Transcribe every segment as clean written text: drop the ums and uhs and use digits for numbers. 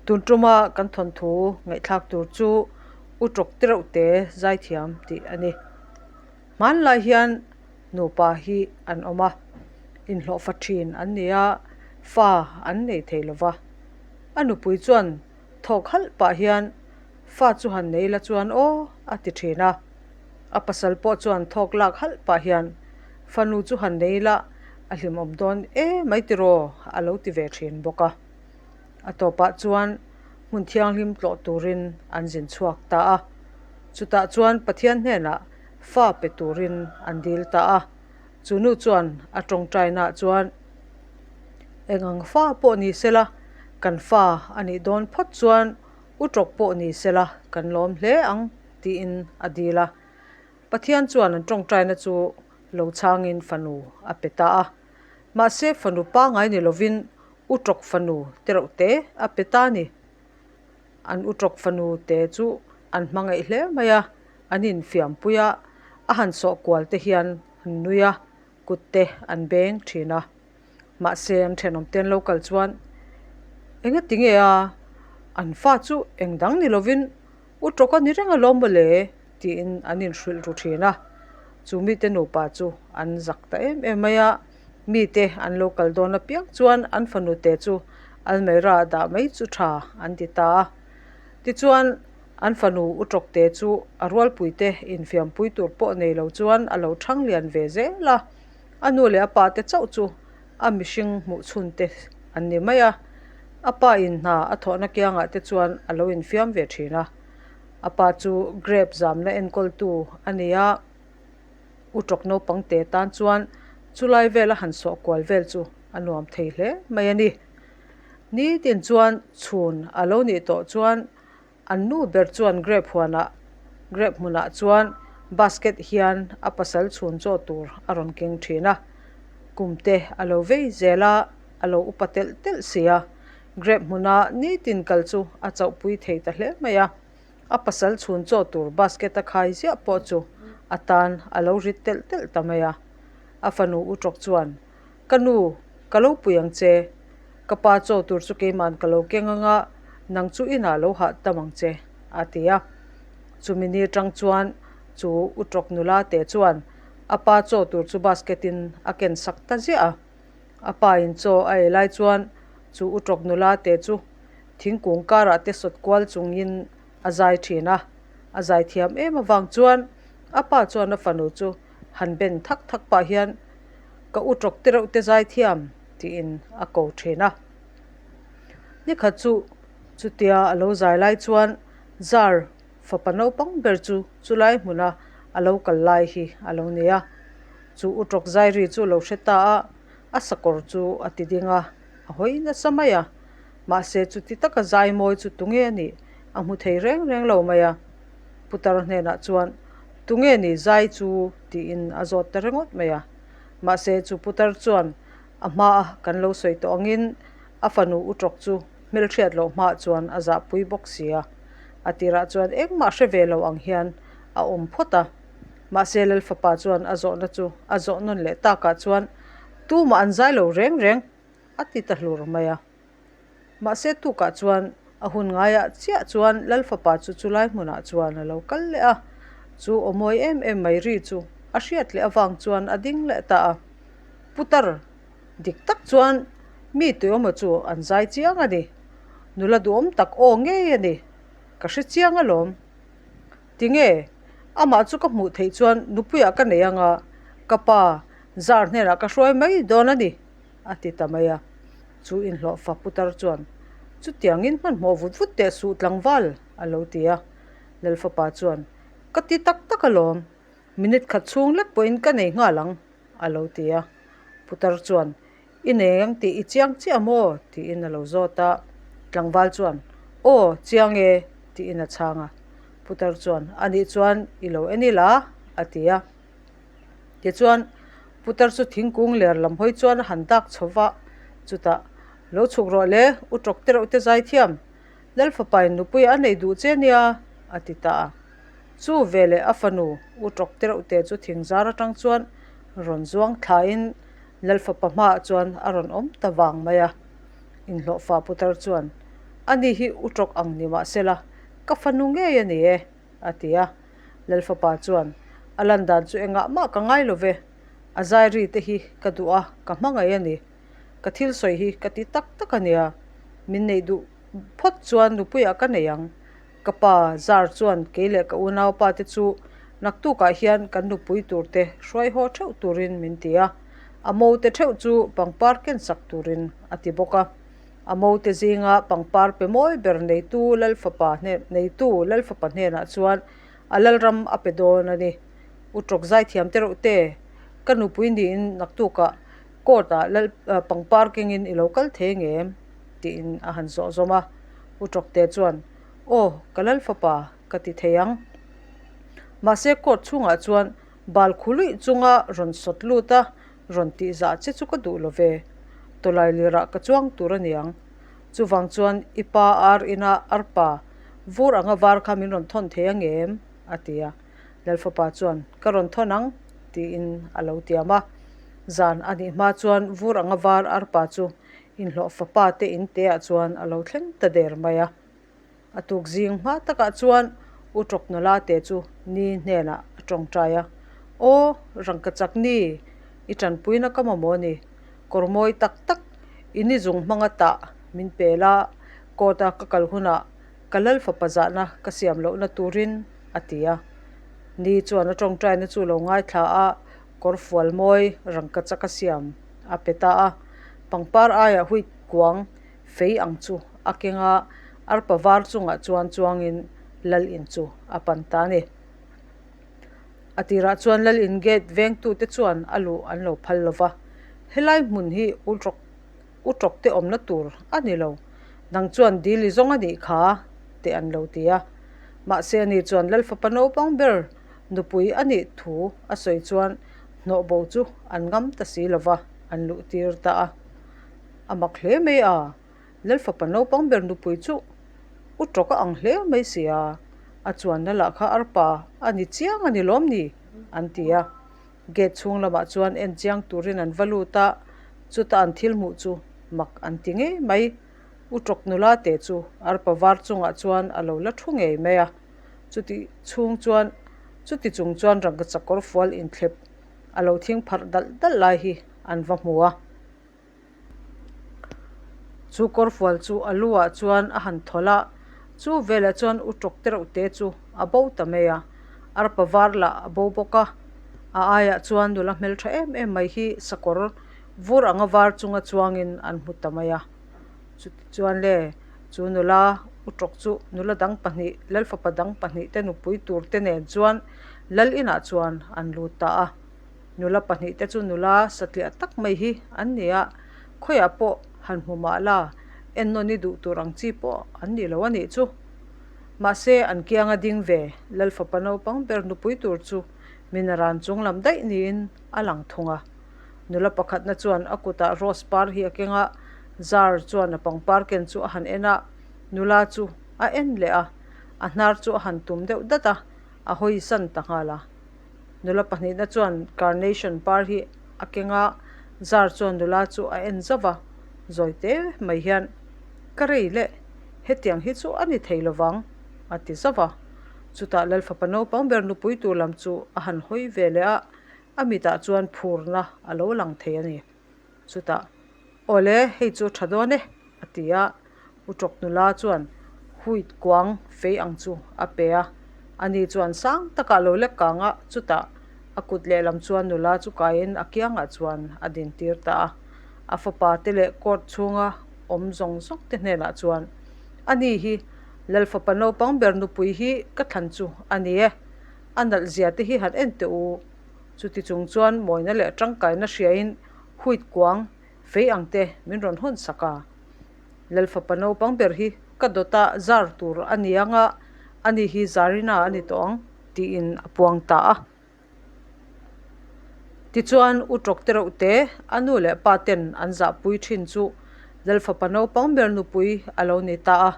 Tun tuma kan thawnthu ngaihthlak tur chu U Tawk Tereuhte Zaithiam tih a ni. Hmanlai hian nupa hi an awm a, inhlawhfa thin an ni a, fa an nei thei lo va. A nupui chuan thawk halh pah hian fa chu han nei la chuan aw a ti thin a. A pasal pawh chuan thawk lak halh pah hian fanu chu han nei la a hlimawm dawn emai tiraw a lo ti ve thin bawk a. A tawpah chuan hmun thianghlim tlawh turin an zin chhuak ta a. Chutah chuan Pathian hnenah fa pe turin an dil ta a. Chu nu chuan a tawngtainaah chuan, Eng ang fa pawh ni sela, kan fa a nih dawn phawt chuan u tawk pawh ni sela kan lawm hle ang tiin a dil a. Pathian chuan an tawngtaina chu lo chhangin fanu a pe ta a. Mahse fanu pangngai ni lovin u tawk fanu tereuh te a pe ta a ni. An u tawk fanu te chu an hmangaih hle mai a, an infiampui a, a han sawh kual te hian an nui a, kut te an beng thin a. Mahse an thenawm te an lo kal chuan engati nge a an fa chu eng dang ni lovin u tawk a ni reng alawm mawle tiin an inhrilh ru thin a. Chu mite nupa chu an zak ta em em mai a, mite an lo kal dawn apiang chuan an fanu te chu almera ah dah mai chu tha an ti ta a. Tichuan an fanu u tawk te chu a rualpui te infiampui tur pawh nei lo chuan a lo thang lian ve zel a. A nu leh a pa te chauh chu a mihring hmuh chhun te an ni mai a, a pa in hna a thawhna kiangah te chuan a lo infiam ve thin a. A pa chu grape zamna enkawltu a ni a, u tawk naupang te tan chuan chulai vela han sawh kual vel chu a nuam thei hle mai a ni. Nitin chuan chhun a lo nih tawh chuan An nu ber chuan grape huanah grape hmunah chuan basket hian a pasal chhun chaw tur a rawn keng thin a, kum te a lo vei zel a, a lo upa telh telh si a, grape hmuna nitin kal chu a chauhpui thei ta hle mai a, a pasal chhun chaw tur basket a khai ziah pawh chu a tan a lo rit telh telh ta mai a, a fanu u tawk chuan Ka nu, ka lo pui ang che. Ka pa chaw tur chu keima'n ka lo keng ang a, nang chu inah lo hah tam ang che, a ti a. Chumi ni atang chuan chu u tawk nula te chuan a pa chaw tur chu basket in a ken sak ta ziah a. A pa in chaw a ei lai chuan chu u tawk nula te chu thingkung karah te sawt kual chungin a zai thin a. A zai thiam em avang chuan a pa chuan a fanu chu han ben thak thak pah hian Ka u tawk te reuh te zaithiam tiin a ko thin a. Nikhat chu chutia a lo zai lai chuan zar fapa naupang ber chu chulai hmuna a lo kal lai hi a lo nei a. Chu u tawk zai ri chu a lo hre ta a, a sakawr chu a ti ding a, a hawi nasa mai a. Mahse chuti taka zai mawi chu tunge a nih a hmu thei reng reng lo mai a. Putar hnenah chuan Tunge ni zai chu? tiin a zawt ta ringawt mai a. Mahse chu putar chuan a hmaa kan lo sawi tawh angin a fanu u tawk chu hmelhriat loh hmaah chuan a zahpui bawk si a. A tirah chuan engmah hre ve lo ang hian a awm phawt a. Mahse Lalfapa chuan a zawhna chu a zawh nawn leh takah chuan tumah an zai lo reng reng a ti ta hlur mai a. Mahse tukah chuan a hun ngaiah chiah chuan Lal fapa chu chulai hmunah chuan a lo kal leh a, chu aw mawi em em mai ri chu a hriat leh avang chuan a ding leh ta a. Putar dik tak chuan mi tuiawmaw chu an zai chiang a ni. Nula duhawm tak aw ngei a ni. Ka hre chiang alawm. Tinge? Amah chu ka hmuh theih chuan nupuiah ka nei anga ka pa zar hnenah ka hruai mai dawn a ni. a ti ta mai a. Chu inhlawhfa putar chuan, Chutiangin hmanhmawh vut vut teh suh tlangval, a lo ti a. Lalfapa chuan, Ka ti tak tak alawm, minute khat chhung lek pawhin ka nei nghal ang, a lo ti a. Putar chuan, I nei ang tih i chiang chiah maw? tiin a lo zawt a. Tlangval chuan, Aw, chiang e, tiin a chhang a. Putar chuan, Anih chuan i lo en ila, a ti a. Tichuan, putar chu thingkung ler lam hawi chuan a han dak chho va, chutah, Lo chhuk rawh le, u tawk te reuh te zai thiam, Lal fapain nupui a nei duh che nia, a ti ta a. Chu veleh a fanu u tawk te reuh te chu thingzar atang chuan rawn zuang thlain Lal fapa hmaah chuan a rawn awm ta vang mai a. Inhlawhfa putar chuan. Ani hi uṭawk ang ni mahsela, ka fanu ngei a ni e, a ti a. Lalfapa chuan, A lan dan chu engah mah ka ngai lo ve, a zai ri te hi ka duh a, ka hmangaih a ni. Ka thil sawi hi ka ti tak tak a nia, min neih duh phawt chuan nupuiah ka nei ang. Ka pa Zar chuan kei leh ka unaupa te chu naktukah hian kan nupui tur te hruai haw theuh turin min ti a, a mo te theuh chu pangpar ken sak turin a ti bawk a. A mo te zinga pangpar pe mawi ber neitu Lalfapa hnen neitu Lalfapa hnenah chuan a lalram a pe dawn a ni. U Tawk zaithiam te reuh te, ka nupui niin naktukah court ah lal pangpar kengin i lo kal thei ngem? tiin a han zawh zawm a. U Tawkte chuan, Aw, ka lal fapa, ka ti thei ang. Mahse court chhungah chuan bal khu luih chunga rawn sawt lut a, rawn tih zah che chu ka duh lo ve. Tawlai lirah ka chuang tur a niang. Chuvang chuan i pa ar ina arpa vur anga var kha min rawn thawn thei angem? a ti a. Lalfapa chuan, Ka rawn thawn ang, tiin a lo tiam a. Zan a nih hma chuan vur anga var arpa chu inhlawh fapa te in te ah chuan a lo thleng ta der mai a. A tuk zing hma takah chuan U Tawk nula te chu ni hnenah a tawngtai a, Aw, rangka chak ni, i tanpuina ka mamawh ni, kawr mawi tak tak i ni zung hmanga tah min pe la, court a ka kal hunah ka lal fapa zahna ka siam lohna turin, a ti a. Ni chuan a tawngtaina chu lo ngaithla a, kawr fual mawi rangka chaka siam a pe ta a. Pangpar aiah huit kuang fei ang chu a keng a, arpa var chungah chuan chuangin lal in chu a pan ta a ni. A tirah chuan lal in gate vengtute chuan a luh an lo phal lo va, helai hmun hi u tawk u tawk te awmna tur a ni lo, nang chuan dil i zawng a nih kha teh an lo ti a. Mahse ani chuan lal fapa naupang ber nupui a nih thu a sawi chuan hnawh bo chu an ngam ta si lo va, an luh tir ta a. A mak hle mai a, Lal fapa naupang ber nupui chu u tawk a ang hle mai si a, a chuanna lah kha arpa a ni chiang a ni lawm ni? an ti a. Gate chhung lamah chuan en chiang turin an va lut a, chuta an thil hmuh chu mak an ti ngei mai. U tawk nula te chu arpa var chungah chuan a lo la thu ngei mai a, chuti chhung chuan chuti chung chuan rangkachak kawr fual inthlep a lo thing pharh dalh dalh lai hi an va hmu a. Chu kawrfual chu a lu ah chuan a han thawlh a, chu velah chuan u tawk te reuh te chu a bo ta mai a, arpa var lah a bo bawk a, a aiah chuan nula hmeltha em em mai hi sakawr vur anga var chunga chuangin an hmu ta mai a. Chutichuan le, chu nula u tawk chu nula dang pahnih, lalfapa dang pahnih te nupui tur te nen chuan lal inah chuan an lut ta a. Nula pahnihte chu nula satliah tak mai hi an ni a, khawiah pawh han hmu mah la, ennawn i duh tur ang chi pawh an nih lo a nih chu. Mahse, an kianga ding ve Lal fapa naupang ber nupui tur chu minaran chung lam daih niin a lang thung a. Nula pakhatna chuan a kutah rose par hi a keng a, Zar chuan a pangpar ken chu a han en a, nula chu a en leh a, a hnar chu a han tum deuh dat a, a hawisan ta nghal a. Nula pahnihna chuan carnation par hi a keng a, zar chuan nula chu a en zauh va, zawi te mai hian, Ka rei leh, hetiang hi chu a ni thei lovang, a ti zauh va. Chutah Lalfapa naupang ber nupui tur lam chu a han hawi ve leh a, a mitah chuan phurna a lo lang thei a ni. Chutah, Awle, hei chu tha dawn e, a ti a. U Tawk nula chuan huit kuang fei ang chu a pe a. Ani chuan sang takah a lo lek kang a, chutah a kut lehlam chuan nula chu kaiin a kiangah chuan a dintir ta a. A fapa te leh court chhunga awm zawng zawng te hnenah chuan, Ani hi Lal fapa naupang ber nupui hi ka thlan chu a ni e, a nalh zia te hi han en teh u. Chuti chung chuan mawina leh tangkaina hriain huit kuang fei ang te min rawn hawn sak a. Lal fapa naupang ber hi ka dawta zar tur a ni ang a, ani hi Zarina a ni tawh ang tiin a puang ta a. Tichuan U Tawk te reuh te a nu leh pa ten an zahpui thin chu Lal fapa naupang ber nupui a lo ni ta a.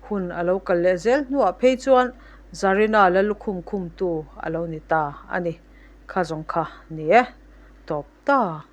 Hun a lo kal leh zel hnuah phei chuan Zarina la lukhum khumtu a lo ni ta a ni. Kha zawng kha ni e, tawp ta.